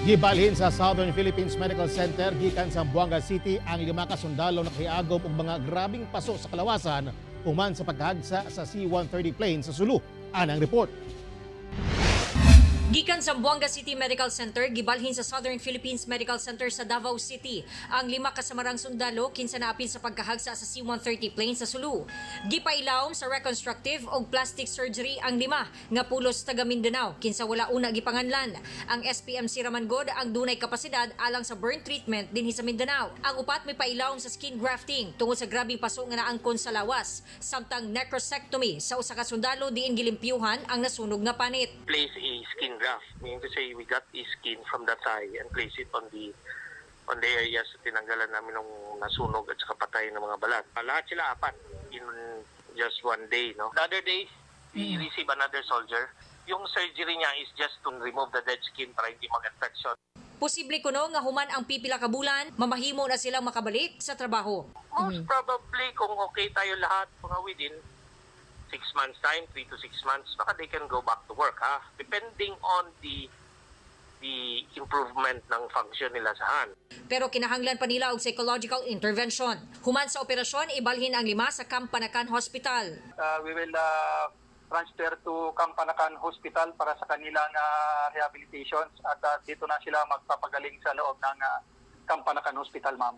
Gibalhin sa Southern Philippines Medical Center gikan sa Zamboanga City ang lima ka sundalo nakahiagom og mga grabing paso sa kalawasan human sa paghagsa sa C-130 plane sa Sulu. Anang report. Gikan sa Zamboanga City Medical Center, gibalhin sa Southern Philippines Medical Center sa Davao City ang lima ka samarang sundalo kinsa naapil sa pagkahagsa sa C-130 plane sa Sulu. Gipailawom sa reconstructive og plastic surgery ang lima nga pulos taga Mindanao kinsa wala una gipanganlan. Ang SPMC raman god ang dunay kapasidad alang sa burn treatment dinhi sa Mindanao. Ang upat may pailawom sa skin grafting tungod sa grabing paso nga naangkon sa lawas, samtang necrosectomy sa usa ka sundalo diin gilimpyuhan ang nasunog nga panit. Place a skin graft. Meaning to say, we got a skin from the thigh and place it on the areas na tinanggalan namin ng nasunog at saka patay ng mga balat. Lahat sila, apat in just one day. No? The other day, we receive another soldier. Yung surgery niya is just to remove the dead skin para hindi mag-infection. Posible kuno nga human ang pipila ka bulan, mamahimo na silang makabalik sa trabaho. Most probably, kung okay tayo lahat, mga within 6 months time, 3 to 6 months, baka they can go back to work, ha? Depending on the improvement ng function nila sa hand. Pero kinahanglan pa nila og psychological intervention. Human sa operasyon, ibalhin ang lima sa Camp Panacan Hospital. We will transfer to Camp Panacan Hospital para sa kanilang rehabilitations at dito na sila magpapagaling sa loob ng Camp Panacan Hospital, ma'am.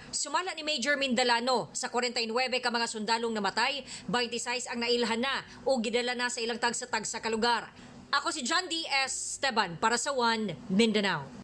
Sumala ni Major Mindalano, sa 49 ka mga sundalong namatay, 26 ang nailhan na o gidala na sa ilang tagsa-tagsa ka lugar. Ako si John D. S. Esteban para sa One Mindanao.